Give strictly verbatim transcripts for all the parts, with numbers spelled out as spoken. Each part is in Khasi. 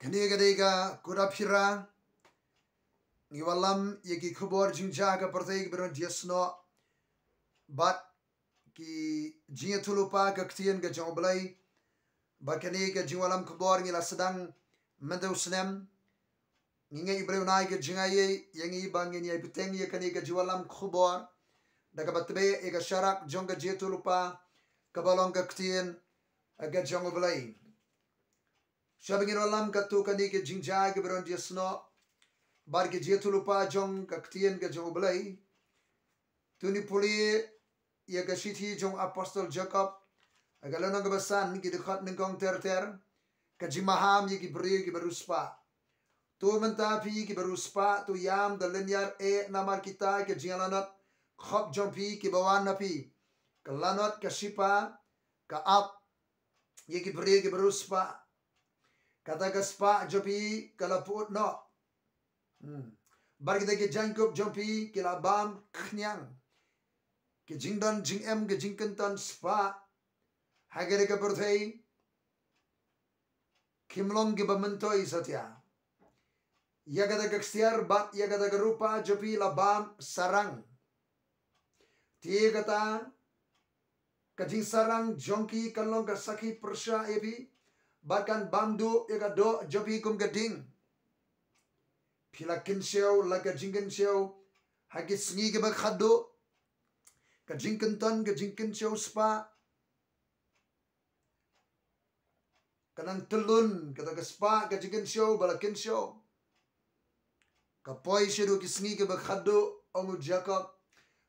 Kane ka dei ka Kuda Phira. Ngi wallam ïa ki khubor jingjia ka pyrthei kiba don jiasnoh bad ki jingïathuhlypa ka ktien ka jong U Blei. Bad kane ka jingwallam khubor ngi la sdang mynta u snem. Ngi ngeit U Blei un ai ka jingaiei ïa ngi ba ngin ïai bteng ïa kane ka jingwallam khubor da kaba tbeh ïa ka sharak jong ka jingïathuhlypa kaba long ka ktien ka jong U Blei. Shwa ba ngin wallam katto katne ki jingjia kiba don jiasnoh bad ki jingïathuhlypa jong ka ktien ka jong U Blei, to ngin pule ïa ka shithi jong Apostol Jakob, ha ka lynnong kaba san, ki dkhot nyngkong ter ter. Ka jingmaham ïa ki briew kiba riewspah. To mynta phi kiba riewspah, to ïam da lynñiar eh, namar kita ki jingïalanot khop jong phi kiba wan na phi. Ka lanot ka shipa ka ap ïa ki briew kiba riewspah. Kata ka spah jong phi ka la pyut noh. Hmm. Bad kita ki jaiñkup jong phi ki la bam khñiang. Ki jingdon jingem, ki jingkynton spah ha kane ka pyrthei kim long kiba myntoi satia. Ïa kata ka ksiar bad ïa kata ka rupa jong phi la bam sarang. Te kata ka jingsarang jong ki kan long ka sakhi pyrshah ïa phi, bad kan bam duh ïa ka doh jong phi kum ka ding. Phi la kynshew la ka jingkynshew ha ki sngi kiba khatduh. Ka jingkynton, ka jingkynshew spah ka nang tyllun, kata ka spah ka jingkynshew ba la kynshew ka poi shaduh ki sngi kiba khatduh, ong u Jakob.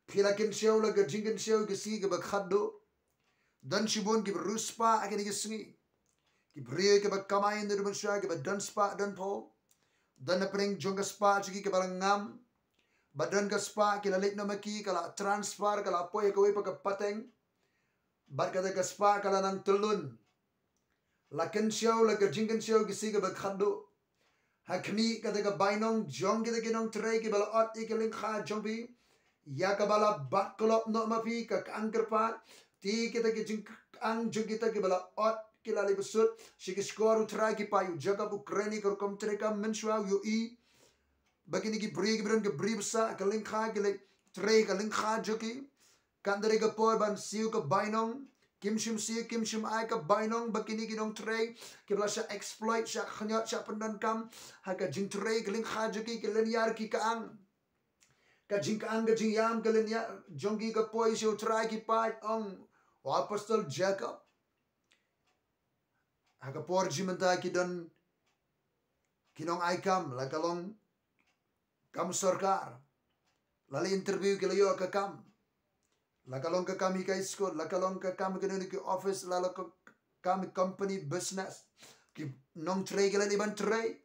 Phi la kynshew la ka jingkynshew ki sngi kiba khatduh. Don shibun kiba riewspah ha kine ki sngi. Ki briew kiba kamai naduh mynshuwa, kiba don spah don phew. Don na pdeng jong ka spah jong ki kiba la ngam. Bad don ka spah ki la leit noh ma ki, ka la transfer, ka la poi ha kawei pat ka pateng. Bad kata ka spah ka la nang tyllun. La kynshew la ka jingkynshew ki sngi kiba khatduh. Ha khmih, kata ka bainong jong kita ki nongtrei kiba la ot ïa ki lyngkha jong phi, ïa kaba la bat klop noh ma phi ka kang kyrpad. Te kita ki jingkang jong kita kiba la ot ki la leit bsut sha ki shkor U Trai ki paid. U Jakob u kren ïa ka rukom treikam mynshuwa, u ïohi ba kine ki briew kiba don ka bri bsa ka lyngkha, ki leit trei ka lyngkha jong ki. Kan dei ka por ban siew ka bainong, kim shym siew, kim shym ai ka bainong ba kine ki nongtrei kiba la shah exploit, shah khñiot, shah pyndonkam ha ka jingtrei ka lyngkha jong ki, ki lynñiar ki kang. Ka jingkang, ka jingïam, ka lynñiar jong ki ka poi sha U Trai ki paid, ong u Apostol Jakob. Ha ka por jong mynta ki don ki nong ai kam, la ka long kam sorkar. La leit interview, ki la ïoh ka kam. La ka long ka kam hikai skul, la ka long ka kam ha kino kino ki office, la long ka kam company business. Ki nongtrei ki la leit ban trei.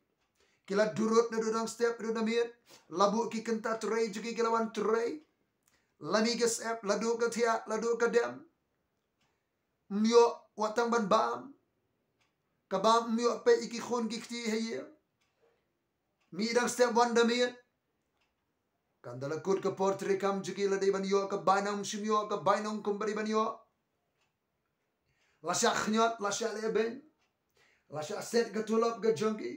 Ki la durut naduh dang step, naduh na miet. La buh ki kynta trei jong ki, ki la wan trei. La mih ka syep, la duh ka thiah, la duh ka dem. Ym ïoh wat tang ban bam. Ka bam ym ïoh peit ïa ki khun ki kti ha ïing. Mih dang step, wan da miet. Kan da la kut ka por treikam jong ki, la dei ban ïoh ka bainong, ym shym ïoh ka bainong kumba dei ban ïoh. La shah khñiot, la shah leh beiñ. La shah set ka tulop ka jong ki.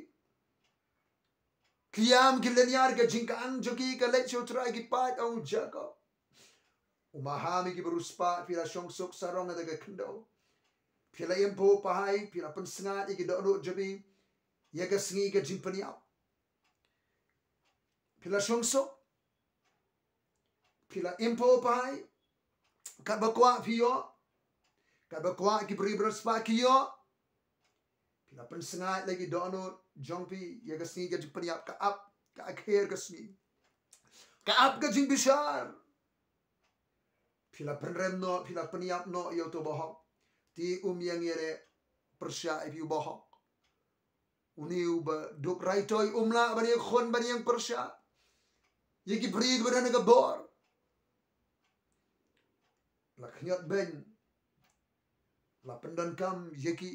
Ki ïam, ki lynñiar, ka jingkang jong ki ka leit sha U Trai ki paid, ong u Jakob. U maham ïa kiba riewspah, phi la shong suk sarong ha kata ka khyndew. Phi la im phuh pahai, phi la pynsngaid ïa ki dohnud jong phi ïa ka sngi ka jingpynïap. Phi la shong suk. Phi la im phuh pahai. Katba kwah phi ïoh. Katba kwah ki briew ba riewspah ki ïoh. Phi la pynsngaid la ki dohnud jong phi ïa ka sngi ka jingpynïap, ka ap ka akher ka sngi. Ka ap ka jingbishar. Phi la pynrem noh, phi la pynïap noh ïa uto u bahok. Te um ïeng ïaleh pyrshah ïa phi u bahok. Une uba duk raitoi um lah ban ïeng khun, ban ïeng pyrshah ïa ki briew kiba don ha ka bor. La khñiot beiñ, la pyndonkam ïa ki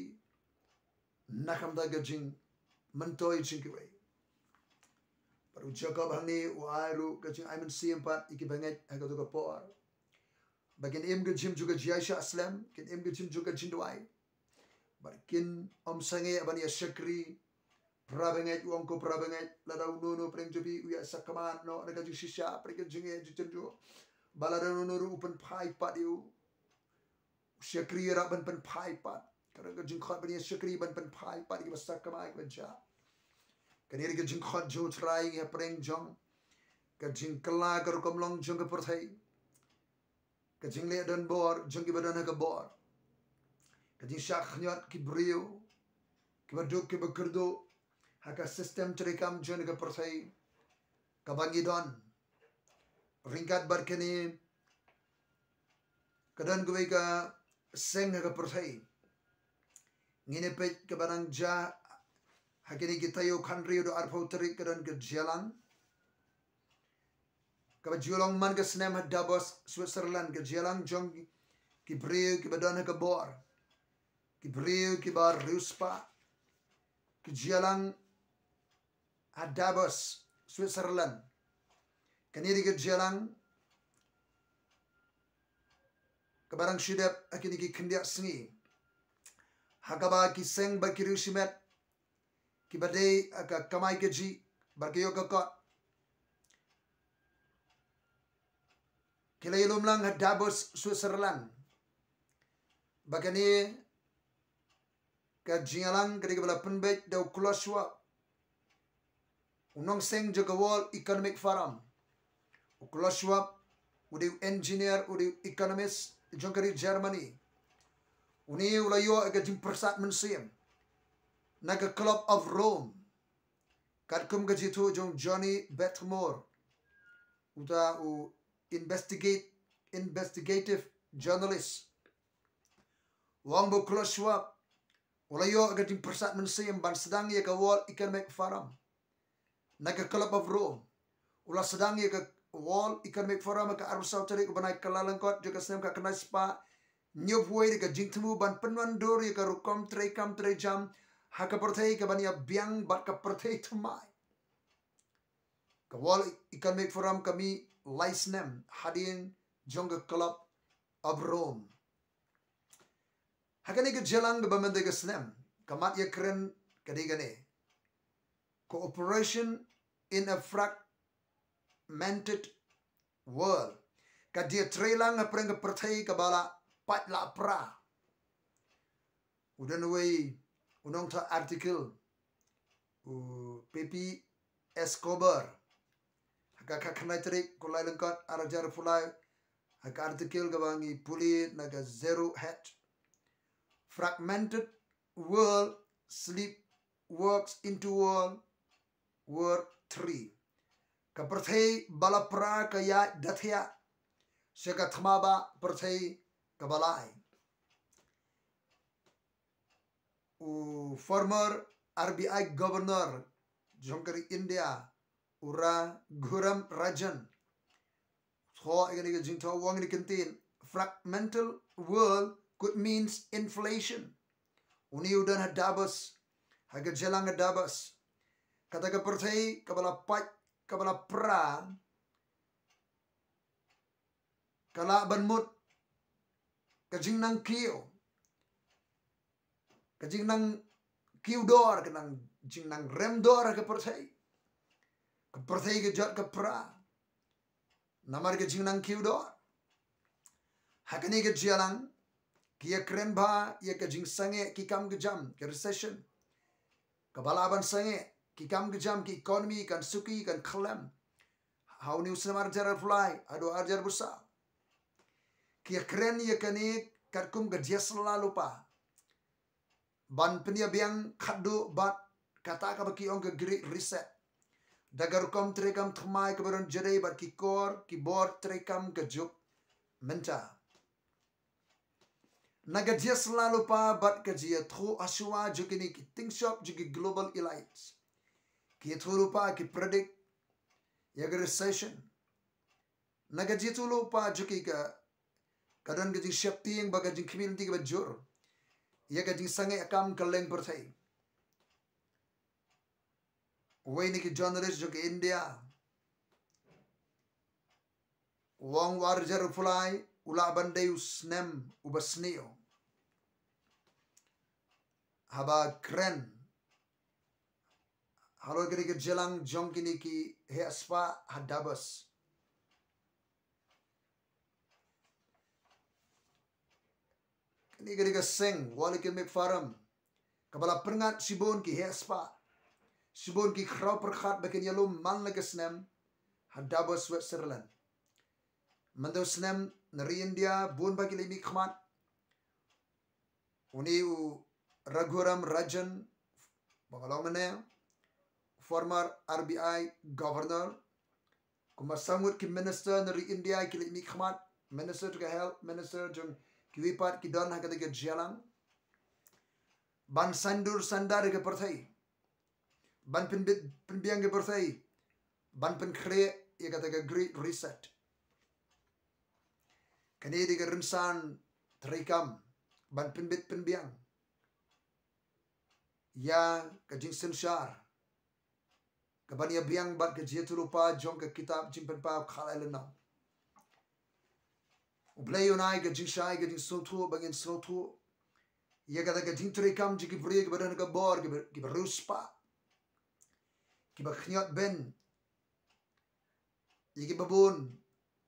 na ka bynta ka jingmyntoi jong kiwei. Bad u Jakob hangne u ai ruh ka jingai mynsiem pat ïa kiba ngeit ha kato ka por, ba kin im ka jingim jong ka jingïaishah slem, kin im ka jingim jong ka jingduwai. Bad kin ym sangeh ban ïa shakri Para bangeit, u ong ko para bangeit, lada uno uno pyrshang jong phi u ïa sakma noh na ka jingshisha, pyrshang ka jingeh jingtynjuh, ba lada uno uno ruh u pynphai pat ïa u, u shakri ruh ban pynphai pat. Ka don ka jingkhot ban ïa shakri ban pynphai pat ïa kiba sakma ïa kiba jah. Kane ka jingkhot jong U Trai ha pyrshang jong ka jingkylla ka rukom long jong ka pyrthei, ka jingleh donbor jong kiba don ha ka bor, ka jingshah khñiot ki briew kiba duk kiba kyrduh ha ka system treikam jong ka pyrthei kaba ngi don. Ryngkat bad kane, ka don kawei ka seng ha ka pyrthei, ngin ïa peit kaba nang jah ha kine ki taïew khathynriew haduh arphew tarik, ka don ka jingïalang kaba ju long man ka snem ha Davos, Switzerland, ka jingïalang jong ki briew kiba don ha ka bor, ki briew kiba riewspah, ka jingïalang ha Davos, Switzerland. Kane dei ka jingïalang kaba dang shu dep ha kine ki khyndiat sngi, ha kaba ki seng bad ki riew shimet kiba dei ha ka kamai kajih bad ka ïoh ka kot, ki la ïalum lang ha Davos, Switzerland, ba kane ka jingïalang ka dei kaba la pynbeit da u Klaus Schwab, u nongseng jong ka World Economic Forum. U Klaus Schwab u dei u engineer, u dei u economist jong ka ri Germany. Une u la ïoh ka jingpyrsad mynsiem na ka Club of Rome, katkum ka jingïathuh jong Johnny Bethmore, uta u investigate investigative journalist. U ong ba u Klaus Schwab u la ïoh ka jingpyrsad mynsiem ban sdang ïa ka World Economic Forum na ka Club of Rome. U la sdang ïa ka World Economic Forum ha ka arphew saw tarik u bnai Kyllalyngkot jong ka snem khatkhyndai spah hynñiewphew wei da ka jingthmu ban pynwandur ïa ka rukom treikam treijam ha ka pyrthei kaban ïa biang bad ka pyrthei thymmai. Ka World Economic Forum ka mih lai snem hadien jong ka Club of Rome. Ha kane ka jingïalang kaba mynta ka snem, ka mat ïakren ka dei kane: Cooperation in a Fragmented World. Ka jingïatreilang hapdeng ka pyrthei kaba la pait la pra. U don uwei u nongthoh article, u Pepe Escobar, ha ka khatkhyndai tarik Kyllalyngkot arhajar arphew lai, ha ka article kaba ngi pule na ka Zero Hedge: Fragmented World Sleepwalks into World War Three. Ka pyrthei ba la pra ka ïaid da thiah sha ka thma ba pyrthei kaba lai. U former R B I Governor jong ka ri India, u Raghuram Rajan, thoh ïa kane ka jingthoh, u ong ïa kane ka ktien: Fragmental world could means inflation. Une u don ha Davos, ha ka jingïalang ha Davos. Kata ka pyrthei kaba la pait, kaba la pra, ka lah ban mut ka jingnang kiew, ka jingnang kiew dor, ka nang jingnang rem dor ha ka pyrthei. Ka pyrthei ka jot ka pra namar ka jingnang kiew dor. Ha kane ka jingïalang ki ïakren bha ïa ka jingsangeh ki kam ki jam, ka recession, kaba lah ban sangeh ki kam ki jam, ki economy kan suki, kan khlem ha une u snem arhajar arphew lai haduh arhajar arphew saw. Ki ïakren ïa kane katkum ka jingïasylla lypa ban pynïabiang khatduh bad kata kaba ki ong ka Great Reset, da ka rukom treikam thymmai kaba don jadei bad ki kor ki bor treikam ka juk mynta. Na ka jingïasylla lypa bad ka jingïathuh hashwa jong kine ki tyngshop jong ki global elites, ki ïathuh lypa, ki predict ïa ka recession. Na ka jingïathuh lypa jong ki ka, ka don ka jingsheptieng bad ka jingkhmih lynti kaba jur ïa ka jingsangeh kam kylleng pyrthei. Uwei na ki journalist jong ka India u ong u arhajar arphew lai u lah ban dei u snem uba sniew, haba kren halor kane ka jingïalang jong kine ki heh spah ha Davos. Kane ka dei ka seng Wallachild Forum kaba la pynngat shibun ki heh spah, shibun ki khraw pyrkhat ba kin ïalum man la ka snem ha Davos, Switzerland. Mynta u snem na ri India bun ba ki leit mihkhmat. Une u Raghuram Rajan, ba nga long mynne, former R B I governor, kumba saw ngut ki minister na ri India ki leit mihkhmat, minister jong ka health, minister jong kiwei pat ki don ha kata ka jingïalang ban saiñdur saiñdar ïa ka pyrthei, ban pynbit pynbiang ïa ka pyrthei, ban pynkhreh ïa kata ka Great Reset. Kane dei ka rynsan treikam ban pynbit pynbiang ïa ka jingsynshar kaban ïabiang bad ka jingïathuhlypa jong ka kitab Jingpynpaw Khatlai Lynnong. U Blei un ai ka jingshai, ka jingsngewthuh ba ngin sngewthuh ïa kata ka jingtreikam jong ki briew kiba don ha ka bor, kiba, kiba riewspah, kiba khñiot beiñ ïa kiba bun,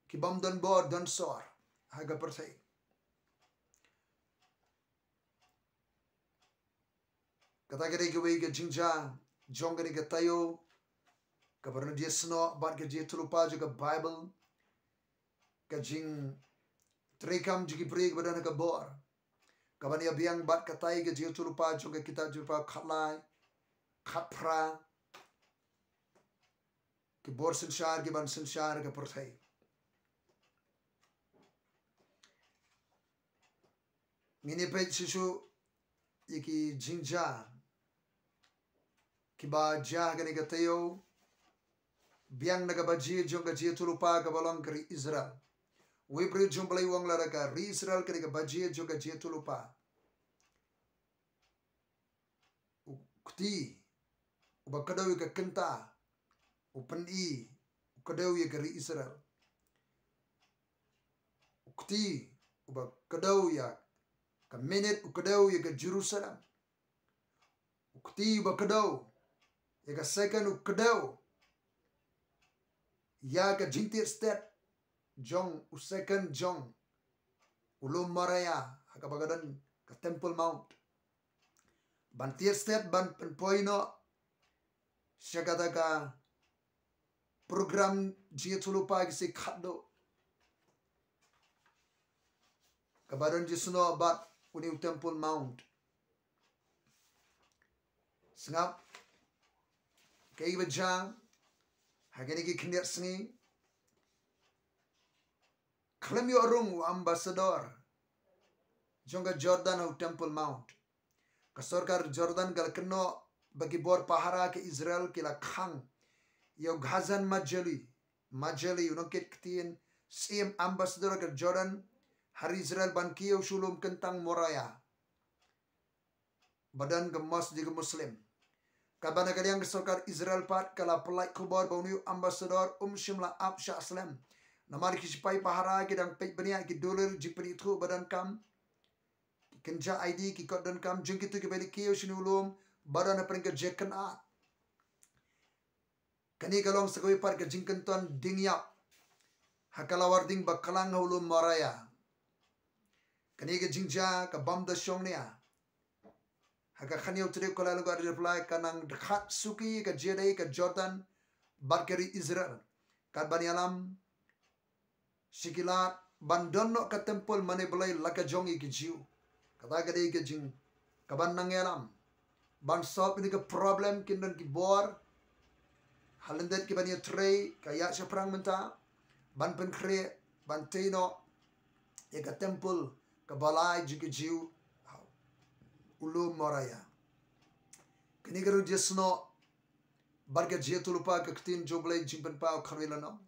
kibym don bor don sor ha ka pyrthei. Kata ka dei kawei ka jingjia jong kane ka taïew, kaba ngi ïasnoh bad ka jingïathuhlypa jong ka Baibl, ka jingtreikam jong ki briew kiba don ha ka bor, kaban ïabiang bad katai ka jingïathuhlypa jong ka kitab Jingpynpaw Khatlai, Khatphra, ki bor synshar kiban synshar ka pyrthei. Ngin ïa peit shuh shuh ïa ki jingjia kiba jia ha kane ka taïew, biang na ka baje jong ka jingïathuhlypa kaba long ka ri Israel. Uwei u briew jong U Blei u ong lada ka ri Israel ka dei ka baje jong ka jingïathuhlypa, u kti uba kdew ïa ka kynta u pyni u kdew ïa ka ri Israel. U kti uba kdew ïa ka minit u kdew ïa ka Jerusalem. U kti uba kdew ïa ka second u kdew ïa ka jingtied sted jong u second jong u lum Moriah ha kaba ka don ka Temple Mount. Ban tied sted ban pynpoi noh sha kata ka program jingïathuhlypa ki sngi khatduh, kaba don jingïasnoh bad une u Temple Mount. Sngap, kaei ba jia ha kine ki khyndiat sngi? Khlem ïoh rung u ambassador jong ka Jordan ha u Temple Mount. Ka sorkar Jordan ka la kynnoh ba ki bor pahara ka Israel ki la khang ïa u Ghassan Majali, Majali u nongkit ktien, syiem ambassador ka Jordan ha ri Israel ban kiew sha u lum kyntang Moriah ba don ka mosque jong ka Muslim. Katba na ka liang ka sorkar Israel pat ka la pynlait khubor ba une u ambassador um shym la ap shah slem. Namar ki shipai pahara ki dang peit bniah ki dulir jingpynithuh ba donkam, ki kynja I D, ki kot donkam jong kito kiba leit kiew sha une u lum ba don hapdeng ka jingkynad. Kane ka long sa kawei pat ka jingkynton ding ïap ha ka lawar ding ba klang ha u lum Moriah. Kane ka jingjia ka bym da shong nia. Ha ka khathynñiew tarik u Kyllalyngkot arphew lai ka nang dkhot suki ka jingïadei ka Jordan bad ka ri Israel, katba ïalam sha ki lad ban don noh ka temple mane Blei la ka jong ïa ki Jiw. Kata ka dei ka jing kaban nang ïalam ban solve ïa ka problem. Kin don ki bor ha lyndet kiban ïatrei ka ïaid shaphrang mynta ban pynkhreh, ban tei noh ïa ka temple kaba lai jong ki Jiw ha u lum Moriah. Kane ka ruh jingïasnoh bad ka jingïathuhlypa ka ktien jong U Blei, Jingpynpaw Khatlai Lynnong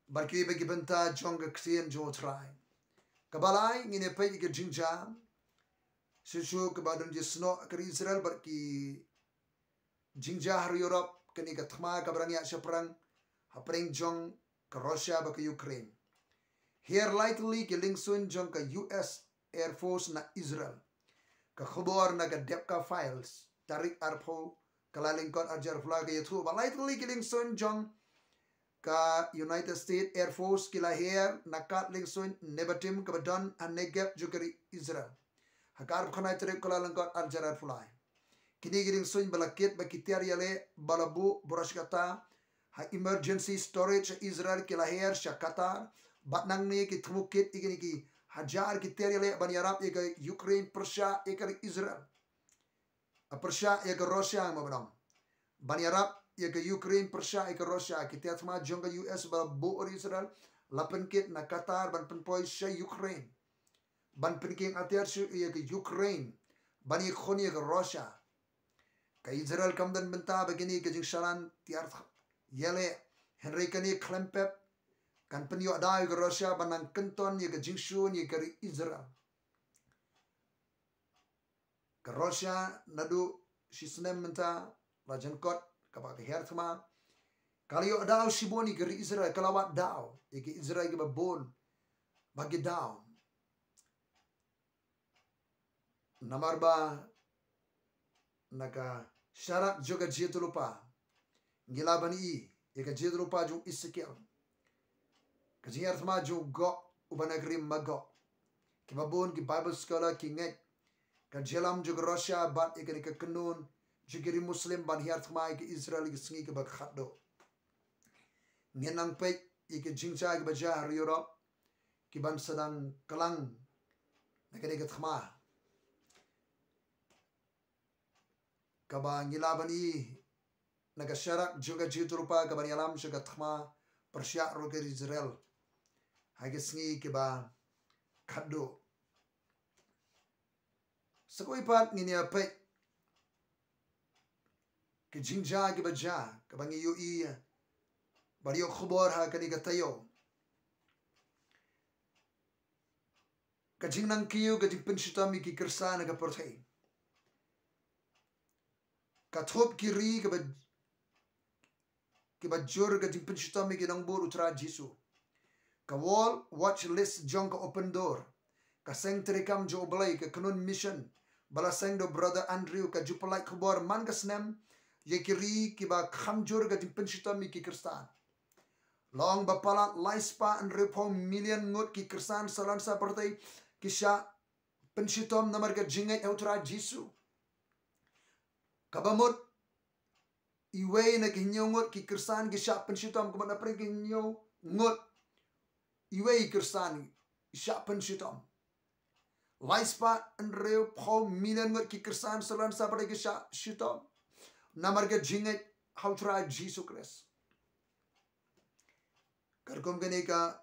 bad kiwei pat ki bynta jong ka ktien jong U Trai. Kaba lai, ngin ïa peit ïa ka jingjia shuh shuh kaba don jingïasnoh ha ka ri Israel bad ki jingjia ha ri Europe, kane ka thma kaba dang ïaid shaphrang hapdeng jong ka Russia bad ka Ukraine. Hiar lai tylli ki liengsuiñ jong ka U S Air Force na Israel. Ka khubor na ka Debka Files, tarik arphew ka la lyngkot arhajar arphew lai ka ïathuh ba lai tylli ki liengsuiñ jong ka United States Air Force ki la her na ka liengsuiñ Nebatim kaba don ha Negev jong ka ri Israel. Ha ka arphew khyndai tarik ka la lyngkot arhajar arphew lai. Kine ki liengsuiñ ba la kit bad ki tiar ïaleh ba la buh baroh shi katta ha emergency storage ha Israel ki la her sha Qatar. Bad nangne ki thmu kit ïa kine ki hajar ki tiar ïaleh ban ïarap ïa ka Ukraine pyrshah ïa ka ri Israel. A pyrshah ïa ka Russia nga ba dang ban ïarap ïa ka Ukraine pyrshah ïa ka Russia. Ki tiar thma jong ka U S ba la buh ha ri Israel la pynkit na Qatar ban pynpoi sha Ukraine ban pynkieng atiar shuh ïa ka Ukraine ban ïakhun ïa ka Russia. Ka Israel kam don bynta ba kine ka jingshalan tiar ïaleh, hynrei kane khlem pep kan pynïoh daw ïa ka Russia ban nang kynton ïa ka jingshun ïa ka ri Israel. Ka Russia naduh shisnem mynta la jan kot kaba ka her thma ka la ïoh daw shibun ïa ka ri Israel, ka la wad daw ïa ka Israel kiba bun ba ki daw. Namar ba na ka sharak jong ka jingïathuhlypa ngi lah ban ïohi ïa ka jingïathuhlypa jong u Esekiel, ka jingïathuhlypa jong u Gog uba na ka ri Magog. Kiba bun ki Bible scholar ki ngeit ka jingïalam jong ka Russia bad ïa kane ka kynhun jong ki ri Muslim ban ïathuhlypa ïa ka Israel ïa ka sngi kaba khatduh. Ngin nang peit ïa ka jingjia kaba jia ha ri Europe kiban sa dang klang na kane ka thma kaba ngi lah ban ïohi na ka sharak jong ka jingïathuhlypa kaban ïalam sha ka thma pyrshah ruh ka ri Israel ha ka sngi kaba khatduh. Sa kawei pat ngin ïa peit ka jingjia kiba jia kaba ngi ïohi ba ïoh khubor ha kane ka taïew. Ka jingnangkiew ka jingpynshitom ïa ki Khristan ha ka pyrthei. Ka thup ki ri kaba kiba jur ka jingpynshitom ïa ki nongbud u Trai Jisu. Ka World Watch List jong ka Open Door, ka seng treikam jong U Blei, ka kynhun mission ba la seng da u Brother Andrew, ka ju pynlait khubor man ka snem ïa ki ri kiba kham jur ka jingpynshitom ïa ki Khristan. La ong ba palat lai spah hynriewphew million ngut ki Khristan sa lon sa pyrthei ki shah pynshitom namar ka jingngeit ha u Trai Jisu. Kaba mut iwei na ki hynñiew ngut ki Khristan ki shah pynshitom, kaba mut na pdeng ki hynñiew ngut iwei Khristan ki shah pynshitom. Lai spah hynriewphew million ngut ki Khristan sa lon sa pyrthei ki shah shitom namar ka jingngeit ha u Trai Jisu Khrist. Katkum kane ka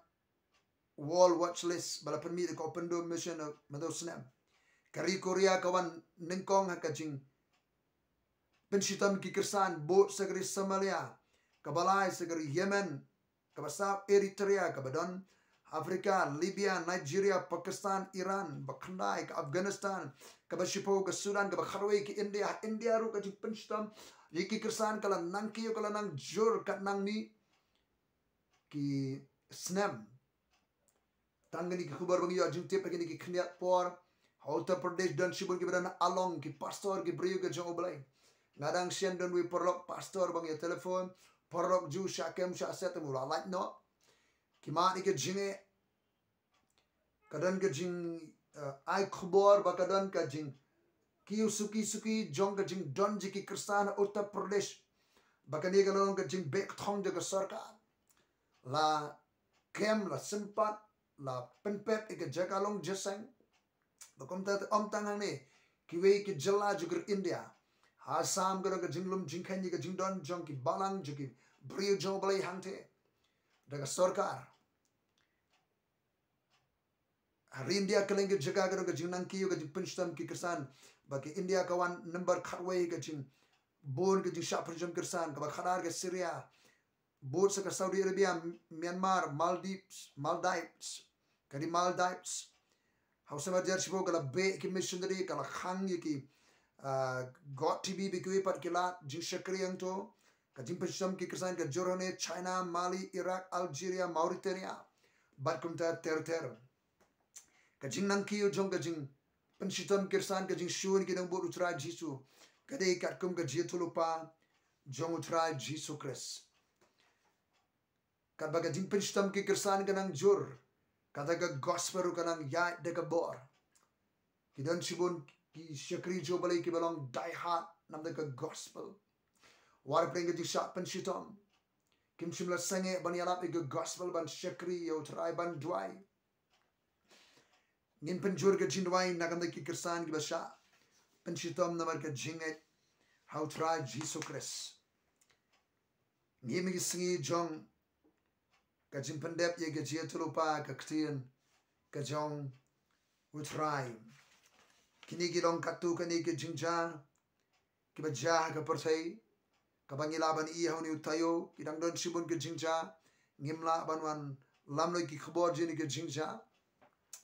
World Watch List ba la pynmih da ka Open Door Mission mynta u snem, ka ri Korea ka wan nyngkong ha ka jingpynshitom ki Khristan, bud sa ka ri Somalia, kaba lai sa ka ri Yemen, kaba saw Eritrea, kaba don Africa, Libya, Nigeria, Pakistan, Iran, ba khyndai ka Afghanistan, kaba shiphew ka Sudan, kaba khatwei ka India. Ha India ruh ka jingpynshitom ïa ki Khristan ka la nangkiew, ka la nangjur, ka nang mih ki snem. Tang kine ki khubor ba ngi ïoh jingtip ha kine ki khyndiat por. Ha Uttar Pradesh don shibun kiba don along ki pastor, ki briew ki jong U Blei. Nga dang shen don wei paralok pastor ba ngi ïa telephone, paralok ju shah kem shah set, te u la lait noh. Ki mad ïa ka jingeh. Ka don ka jing, eh, ai khubor ba ka don ka jingkiew suki suki jong ka jingdon jong ki Khristan ha Uttar Pradesh. Ba kane ka long ka jingbeh kthong jong ka sorkar. La kem, la sympat, la pynpep ïa ka jaka long jingïaseng. Ba kumta te ym tang hangne, kiwei ki jylla jong ka ri India, ha Assam ka don ka jinglum jingkheiñ ïa ka jingdon jong ki balang, jong ki briew jong U Blei hangte da ka sorkar. Ha ri India kylleng ki jaka ka don ka jingnangkiew, ka jingpynshitom ki Khristan. Ba ka India ka wan number khatwei ka jingbun ka jingshah pynshitom ki Khristan. Kaba khadar ka Syria, bud sa ka Saudi Arabia, Myanmar, Maldives, Maldives, ka ri Maldives. Ha u snem arhajar shiphew ka la beh ki missionary, ka la khang ïa ki, ah, God T V, bad kiwei pat ki lad jingshakri hangto. Ka jingpynshitom ki Khristan ka jur hangne China, Mali, Iraq, Algeria, Mauritania, bad kumta ter ter. Ka jingnangkiew jong ka jingpynshitom ki Khristan, ka jingshun ki nongbud u Trai Jisu, ka dei katkum ka jingïathuhlypa jong U Trai Jisu Khrist. Katba ka jingpynshitom ki Khristan ka nang jur, kata ka gospel ruh ka nang ïaid da ka bor. Ki don shibun ki shakri jong U Blei kiba long die hard namar ka gospel. Wat hapdeng ka jingshah pynshitom, kim shym la sangeh ban ïalap ïa ka gospel, ban shakri ïa U Trai, ban duwai. Ngin pynjur ka jingduwai na ka bynta ki Khristan kiba shah pynshitom namar ka jingngeit ha U Trai Jisu Khrist. Ngi mynta ki sngi jong ka jingpyndep ïa ka jingïathuhlypa ka ktien ka jong U Trai. Kine ki long katto katne ki jingjia kiba jia ha ka pyrthei, kaba ngi lah ban ïohi ha une u taïew. Ki dang don shibun ki jingjia, ngim lah ban wan lam noh ki khubor jong kine ki jingjia.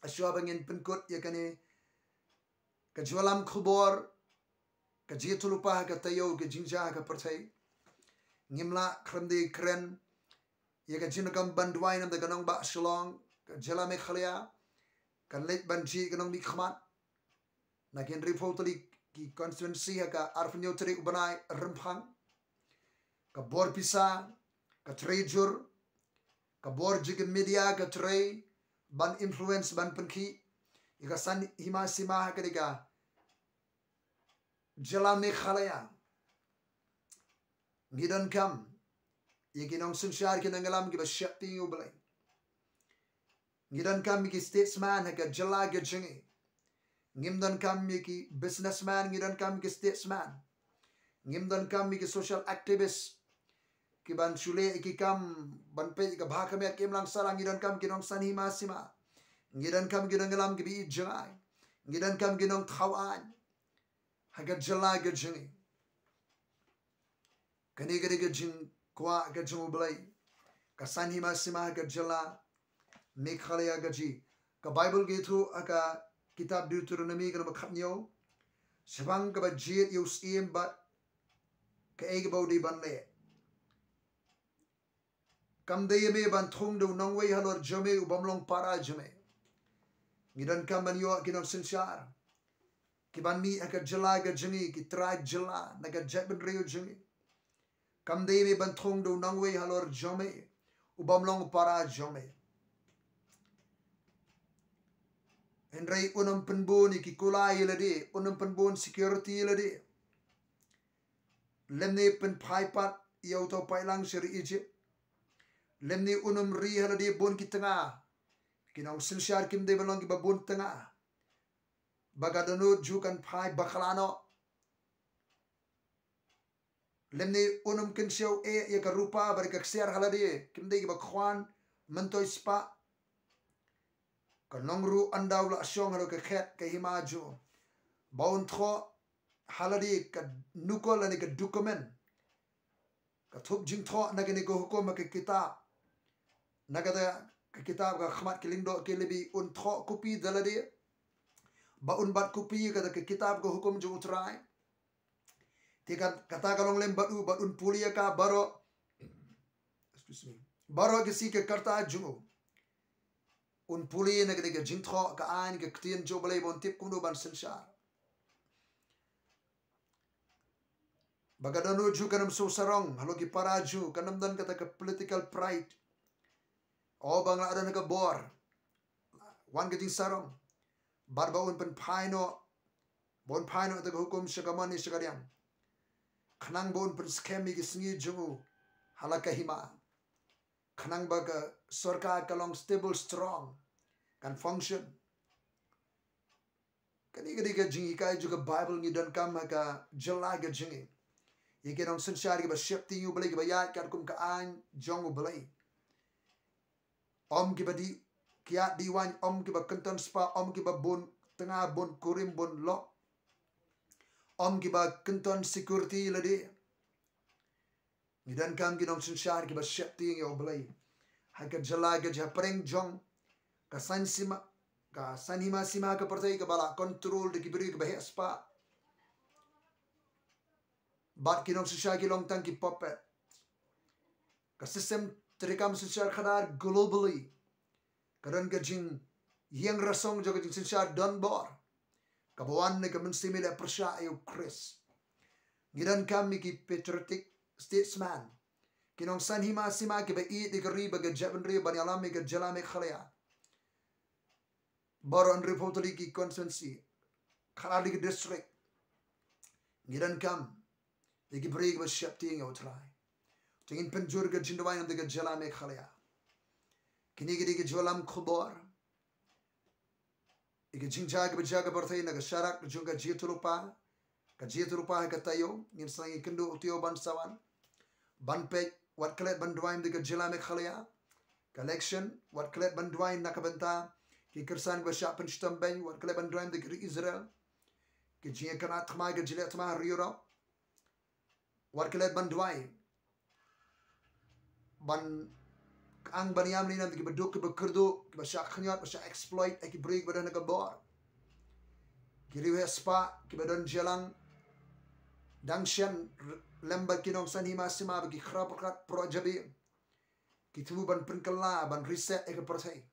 Hashwa ba ngin pynkut ïa kane ka jingïalam khubor, ka jingïathuhlypa ha ka taïew, ka jingjia ha ka pyrthei, ngim lah khlem da kren ïa ka jingdonkam ban duwai namar ka nongbah Shillong, ka jylla Meghalaya kan leit ban jied ka nongmihkhmat na ki hynriewphew tylli ki constituency ha ka arphew hynñiew tarik u bnai Rymphang. Ka bor pisa, ka trei jur, ka bor jong ki media ka trei ban influence, ban pynkhih ïa ka san hima sima ha kane ka jylla Meghalaya. Ngi donkam ïa ki nongsynshar, ki nongïalam kiba sheptieng ïa U Blei. Ngi donkam ïa ki statesman ha ka jylla ka jong ngi. Ngim donkam ïa ki businessman, ngi donkam ïa ki statesman. Ngim donkam ïa ki social activist kiban shu leh ïa ki kam ban peit ïa ka bha ka miat ka imlang sahlang. Ngi donkam ki nongsan hima sima. Ngi donkam ki nongïalam kiba ïeit jngai. Ngi donkam ki nongthaw aiñ ha ka jylla ka jong ngi. Kane ka dei ka jingkwah ka jong U Blei, ka san hima sima ha ka jylla Meghalaya ka jong ngi. Ka Baibl ka ïathuh ha ka kitab Deuteronomy ka lynnong ba khathynñiew, shaphang kaba jied ïa u syiem bad kaei kaba u dei ban leh. Kam dei ïa me ban thung da u nongwei halor jong me u bym long para jong me. Ngi donkam ban ïoh ki nongsynshar kiban mih ha ka jylla ka jong ngi, ki trai jylla na ka jaitbynriew jong ngi. Kam dei ïa me ban thung da u nongwei halor jong me u bym long para jong me. Hynrei un ym pynbun ïa ki kulai ïa lade, un ym pynbun security ïa lade, lymne pynphai pat ïa uta u paidlang sha ri Egypt, lymne un ym ri ha lade bun ki tnga. Ki nongsynshar kim dei ban long kiba bun tnga, ba ka dohnud jong u kan phai bakla noh. Lymne un ym kynshew eh ïa ka rupa bad ka ksiar ha lade, kim dei kiba khwan myntoi spah. Ka nongruh ynda u la shong halor ka khet ka hima jong u, ba un thoh ha lade ka nukol lane ka document, ka thup jingthoh na kane ka hukum ha ka kitab, na kata ka kitab ka khmat ki lyngdoh ki Lebi, un thoh copy da lade, ba un bat copy kata ka kitab ka hukum jong U Trai. Te ka, kata ka long lem bad u, bad un pule ïa ka baroh, excuse me, baroh ki sngi ka rta jong u. Un pule na kane ka jingthoh ka aiñ, ka ktien jong U Blei, ba un tip kumno ban synshar. Ba ka dohnud jong u kan ym sngewsarong halor ki para jong u, kan ym don kata ka political pride. O ba nga la don ha ka bor, wan ka jingsarong. Bad ba un pynphai noh, ba un phai noh kata ka hukum sha ka mon ne sha ka diang, khnang ba un pynskhem ïa ki sngi jong u ha la ka hima, khnang ba ka sorkar ka long stable, strong, kan function. Kane ka dei ka jinghikai jong ka Baibl. Ngi donkam ha ka jylla ka jong ngi ïa ki nongsynshar kiba sheptieng ïa U Blei, kiba ïaid katkum ka aiñ jong U Blei. Ym kiba dih kiad dih waiñ, ym kiba kynton spah, ym kiba bun tnga, bun kurim, bun lok, ym kiba kynton security lade. Ngi donkam ki nongsynshar kiba sheptieng ïa U Blei ha ka jylla ka jong ngi, hapdeng jong ka san sima, ka san hima sima ha ka pyrthei kaba la control da ki briew kiba heh spah. Bad ki nongsynshar ki long tang ki puppet. Ka system treikam synshar khadar globally, ka don ka jingïeng rasong jong ka jingsynshar donbor kaba wan na ka mynsiem ïaleh pyrshah ïa U Khrist. Ngi donkam ïa ki patriotic statesman, ki nongsan hima sima kiba ïeit ïa ka ri bad ka jaitbynriew ban ïalam ïa ka jylla Meghalaya. Baroh hynriewphew tylli ki constituency, khatar tylli ki district. Ngi donkam ïa ki briew kiba sheptieng, ïa U Trai. Te ngin pynjur ka jingduwai na ka bynta ka jylla Meghalaya. Kine ki dei ki jingïalam khubor ïa ka jingjia kaba jia ha ka pyrthei na ka sharak jong ka jingïathuhlypa, ka jingïathuhlypa ha ka taïew. Ngin sa ïakynduh u taïew ban sa wan, ban peit, wat klet ban duwai na ka bynta ka jylla Meghalaya. Ka election, wat klet ban duwai na ka bynta ki kyrsan kiba shah pynshitom bein, wat klet ban duwai na ka bynta ka ri Israel. Ka jingïakynad thma, ka jingleh thma ha ri Europe, wat klet ban duwai, ban kyang ban ïam lynam ïa kiba duk kiba kyrduh, kiba shah khñiot, ba shah exploit ïa ki briew kiba don ha ka bor. Ki riewheh spah kiba don jingïalang dang shen, r-, lem bad ki nongsan hima sima bad ki khraw pyrkhat pyrshah jabieng, ki thmu ban pynkylla, ban reset ïa ka pyrthei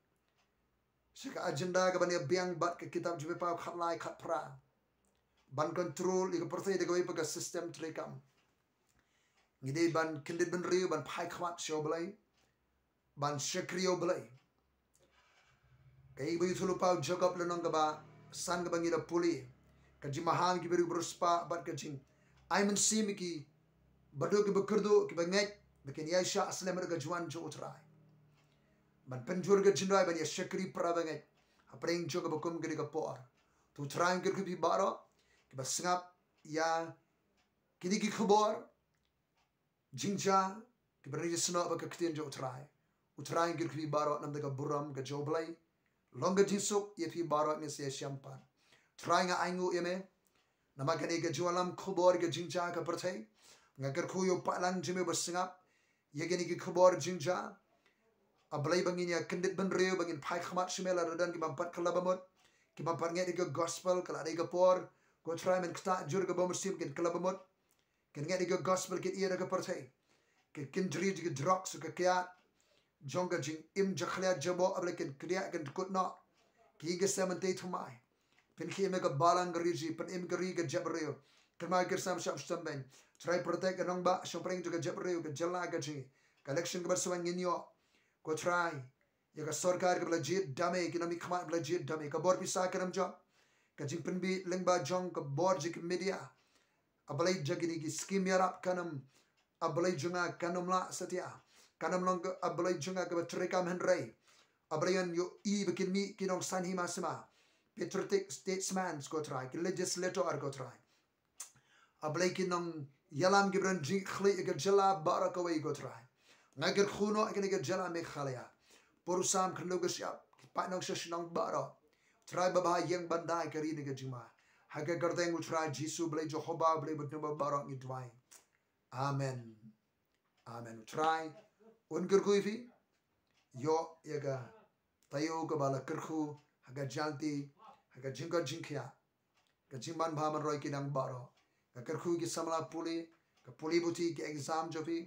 sha ka agenda kaban ïa biang bad ka kitab Jingpynpaw khatlai khatphra, ban control ïa ka pyrthei da kawei pat ka system treikam. Ngi dei ban kyndit bynriew, ban phai khmat sha U Blei, ban shakri ïa U Blei. Kaei kaba ïathuhlypa u Jakob lynnong kaba san kaba ngi la pule, ka jingmaham ki briew ba riewspah bad ka jingai mynsiem ïa kiba duk kiba kyrduh, kiba ngeit ba kin ïaishah slem ha ka jingwan jong U Trai. Ban pynjur ka jingduwai, ban ïa shakri para bangeit hapdeng jong kaba kum kane ka por. To U Trai un kyrkhu ïa phi baroh kiba sngap ïa kine ki khubor jingjia kiba ri snoh bad ka ktien jong U Trai. U Trai un kyrkhu ïa phi baroh na ka bynta ka burom ka jong U Blei. Long ka jingsuk ïa phi baroh, ngin sa ïashem pat. Trai, nga ainguh ïa me namar kane ka jingïalam khubor ka jingjia ka pyrthei. Nga kyrkhu ïa u paidlang jong me ba sngap ïa kine ki khubor jingjia. A Blei, ba ngin ïa kyndit bynriew, ba ngin phai khmat sha me lada don ki bym pat kylla bamut, ki bym pat ngeit ïa ka gospel, ka la dei ka por, ko Trai, men ktah jur ka bym mynsiem kin kylla bamut, kin ngeit ïa ka gospel, kin ïeit ïa ka pyrthei, kin, kin jri ïa ka drugs, ka kiad jong ka jingim jakhlia jaboh, A Blei, kin kdiah, kin kut noh. Ki ïing ki sem yn tei thymmai. Pynkhie me ka balang ka ri, pynïm ka ri ka jaitbynriew. Kynmaw ki kyrsan ba shah shitom bein. Trai, protect ka nongbah shongpdeng jong ka jaitbynriew, ka jylla ka jong ngi. Ka election kaba sa wan ngin ïoh, ko Trai, ïa ka sorkar kaba la jied dame, ki nongmihkhmat ba la jied dame, ka bor pisa kan ym jop, ka jingpynbiej lyngba jong ka bor jong ki media, A Blei, jong kine ki skim ïarap kan ym, A Blei jong nga, kan ym lah satia. Kan ym long ka, A Blei jong nga, kaba treikam, hynrei A Blei, yn ïohi ba kin mih ki nongsan hima sima, patriotic statesmen, ko Trai, ki legislator, ko Trai. A Blei, ki nongïalam kiba don jingkhlieh ïa ka jylla baroh kawei, ko Trai. Nga kyrkhu noh ïa kane ka jylla Meghalaya, Pyrshah, Khyndew, ka shyiap, ki paid nongshong shnong baroh. Trai, ba bha ïeng ban da ïa ka ri na ka jingma. Ha ka kyrteng U Trai Jisu, Blei Jehobah, Blei ba don ba baroh, ngi duwai. Amen. Amen. U Trai un kyrkhu ïa phi. Ïoh ïa ka taïew kaba la kyrkhu ha ka jingtei, ha ka jingkoit jingkhiah, ka jingman bha man roi ki nang baroh. Nga kyrkhu ki samla pule, ka pule buti, ki exam jong phi.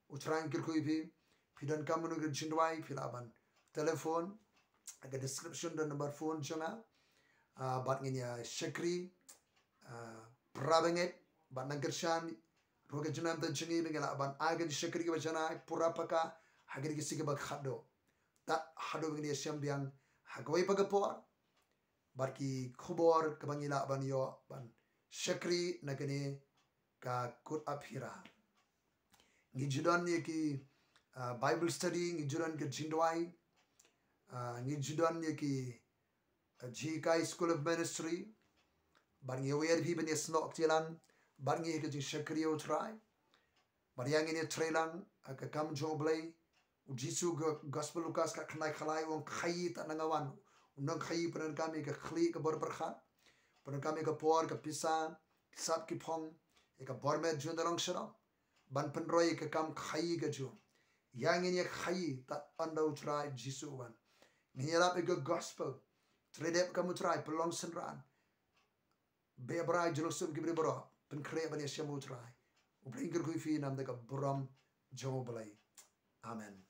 U Trai un kyrkhu ïa phi. Phi donkam mano ka jingduwai, phi lah ban telephone, ha ka description don number phone jong nga. Ah, bad ngin ïa shakri, ah, para bangeit, bad nang kyrshan ruh ka jingmyntoi jong ngi ba ngin lah ban ai ka jingshakri kaba janai pura paka ha kine ki sngi kiba khatduh. Tad haduh ba ngin ïashem biang ha kawei pat ka por bad ki khubor kaba ngi lah ban ïoh ban shakri na kane ka Kut Aphira. Ngi ju don ïa ki, ah, Bible study, ngi ju don ka jingduwai, ah, ngi ju don ïa ki, ah, J K School of Ministry. Bad ngi wer phi ban ïasnoh kti lang bad ngi ha ka jingshakri ïa U Trai. Bad ïa ngin ïatreilang ha ka kam jong U Blei. U Jisu, go-, Gospel Lukas khatkhyndai khatlai, u ong, khaïi tad nang nga wan. U nongkhaïi u pyndonkam ïa ka khlieh ka bor pyrkhat, pyndonkam ïa ka por, ka pisa, ki sap ki phong, ïa ka bor met jong u, da long sharum ban pynroi ïa ka kam khaïi ka jong u. Ïa ngin ïa khaïi tad ynda U Trai Jisu u wan. Ngin ïalap ïa ka gospel, trei dep kam U Trai, pynlong synran, beh brai, jylliew suk ki briew baroh, pynkhreh ban ïashem U Trai. U Blei un kyrkhu ïa phi na ka bynta ka burom jong U Blei. Amen.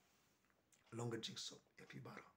Long ka jingsuk ïa phi baroh.